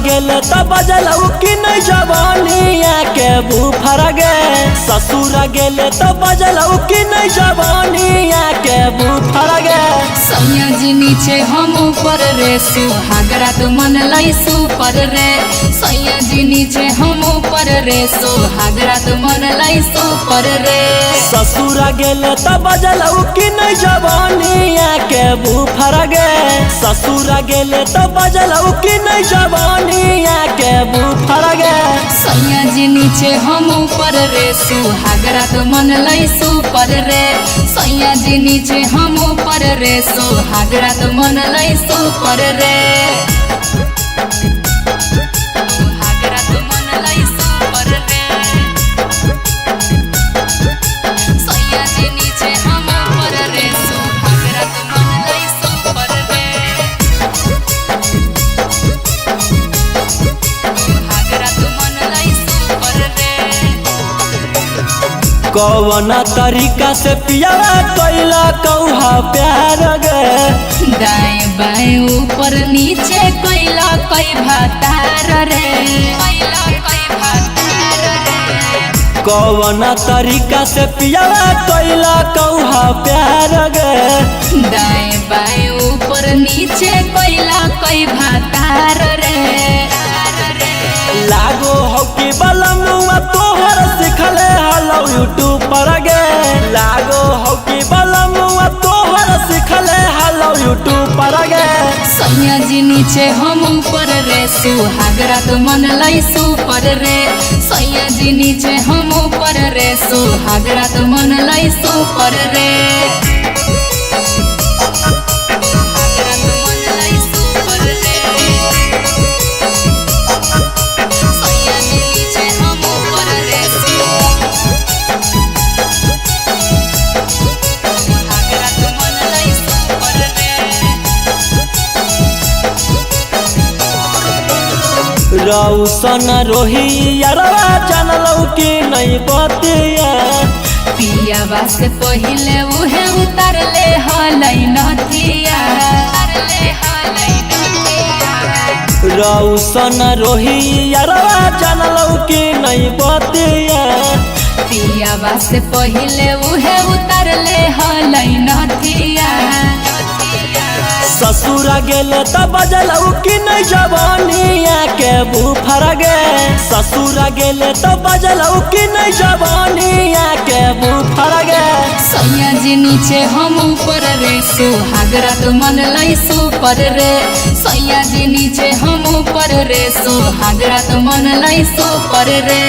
गेले त बजलौ कि नहीं जवानिया के बुफर गे। ससुर गेले त बजलौ कि नहीं जवानिया के बुफर गे। सैया जी नीचे हम ऊपर रे सुहागरा तो मन लाई सुपर रे। सैया जी नीचे हम ऊपर रे सुहागरा तो मन लाई सुपर रे। ससुर गेले त बजलौ कि नहीं जवानिया के बुफर गे। ससुर गेले त बजलौ कि नहीं जवानिया के बुफर गे। सैया जी नीचे हम ऊपर रे सुहागरा तो मन लाई सुपर रे। सैया जी नीचे हम ऊपर रे सुहागरा तो मन लाई सुपर रे। सुहागरा तो मन लाई सुपर रे। सैया जी नीचे हम ऊपर रे सुहागरा तो मन लाई सुपर रे। सुहागरा तो मन लाई सुपर रे। कौन तरीका से पियावा कैला कौहा प्यार गे। दाएं बाएं ऊपर नीचे कैला कई भातार रे। कैला कई भातार रे। कौन तरीका से पियावा कैला कौहा प्यार गे। दाएं बाएं ऊपर नीचे कैला कई भातार रे। लागो हो कि बलमुआ तोहर सिखले हलो यूट्यूब पर गे। लागो हो कि बलमुआ तोहर सिखले हलो यूट्यूब पर गे। सैया जी नीचे हम ऊपर रे सुहागरा तो मन लाई सुपर रे। सैया जी नीचे हम ऊपर रे सुहागरा तो मन लाई सुपर रे। सुहागरा तो मन लाई सुपर रे। सैया जी नीचे हम ऊपर रे सुहागरा तो मन लाई सुपर रे। रौसन रोही यारवा जानलौ कि नहीं बतिया। पियावा से पहिले उहे उतारले हलै नथिया। उतारले हलै नथिया। रौसन रोही यारवा जानलौ कि नहीं बतिया। पियावा से पहिले उहे उतारले हलै नथिया। ससुर गेले त बजलौ कि नहीं जवानिया के बुफर गे। ससुर गेले त बजलौ कि नहीं जवानिया के बुफर गे। सैया जी नीचे हम ऊपर रे सुहागरा तो मन लाई सुपर रे। सैया जी नीचे हम ऊपर रे सुहागरा तो मन लाई सुपर रे।